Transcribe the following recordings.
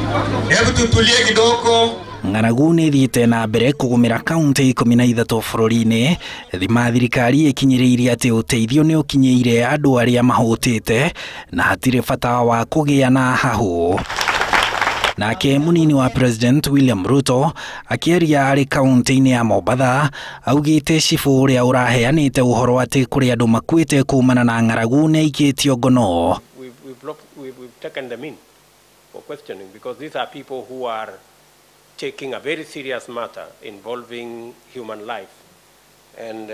Hebu tutulie kidogo. Ng'aragu nĩ ĩthiĩte na mbere kũgũmĩra kaunti 13 bũrũri-inĩ. Thima thirikari ĩkinyĩrĩirie atĩ ũteithio nĩ ũkinyĩire andũ arĩa mahũtĩte na hatirĩ bata wa kũgĩa na hahũ. Nake munini wa President William Ruto akĩaria arĩ kaunti-inĩ ya Mombatha augĩte cibũ ũrĩa ũraheanĩte ũhoro atĩ kũrĩ andũ makuĩte kumana na ng'aragu nĩ aikĩtio ngono. We've taken them in for questioning because these are people who are taking a very serious matter involving human life and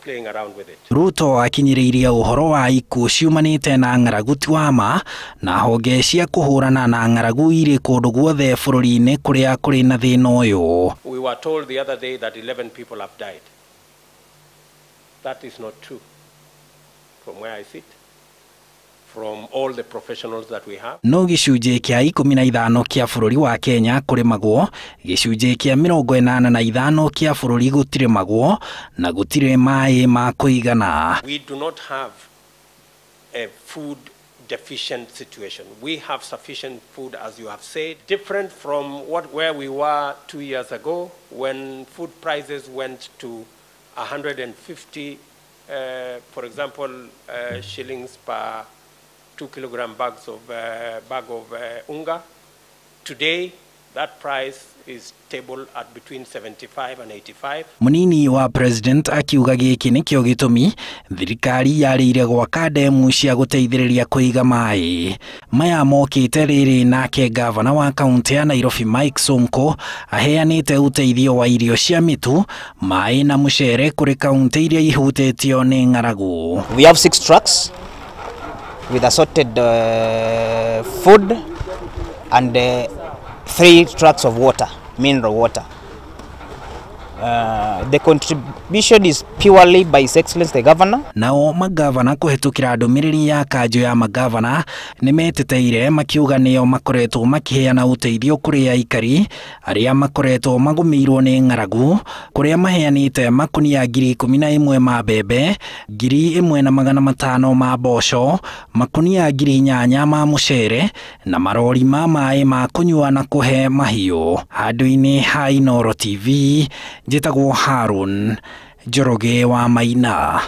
playing around with it. Ruto akinyĩrĩirie ũhoro wa ikuũ ciumanĩte na ng'aragu ti wa ma na honge cia kũhũrana na ng'aragu irĩ kũndũ guothe bũrũri-inĩ kũrĩa kũrĩ na thĩna ũyũ. We were told the other day that 11 people have died. That is not true from where I sit, from all the professionals that we have. No gĩcunjĩ kĩa 15 kĩa bũrũri wa Kenya kũrĩmagwo, gĩcunjĩ kĩa 85 kĩa bũrũri gũtirĩmagwo na gũtirĩ maĩ ma kũigana. We do not have a food deficient situation. We have sufficient food, as you have said, different from where we were 2 years ago when food prices went to 150, for example, shillings per 2 kilogram bags of bag of unga. Today, that price is stable at between 75 and 85. Munini wa President akiuga gĩkĩ nĩkĩo gĩtũmi thirikari yarĩire gwaka ndemu cia gũteithĩrĩria kũiga maĩ. Maya mokĩte rĩrĩ nake gavana wa kaunti ya Nairobi Mike Sonko aheanĩte ũteithio wa irio cia mĩtu, maĩ na mũcere kũrĩ kaunti iria ihutĩtio nĩ ng'aragu. We have 6 trucks with assorted food and 3 trucks of water, mineral water. The contribution is purely by His Excellency the Governor. Nao magavana kũhetũkĩra ndũmĩrĩri ya kanjũ ya magavana nĩ meteteire makiuga nĩo makoretwo makĩheana ũteithio kũrĩ aikari arĩa makoretwo magũmĩirwo nĩ ng'aragu, kũrĩa maheanĩte makunia 11,000 ma mbembe, 1,500 ma mboco, makunia 8,000 ma mũcere na marori ma maĩ ma kũnyua na kũhe mahiũ. Handũ-inĩ ha Inooro TV, njĩtagwo Harun Njoroge wa Maina.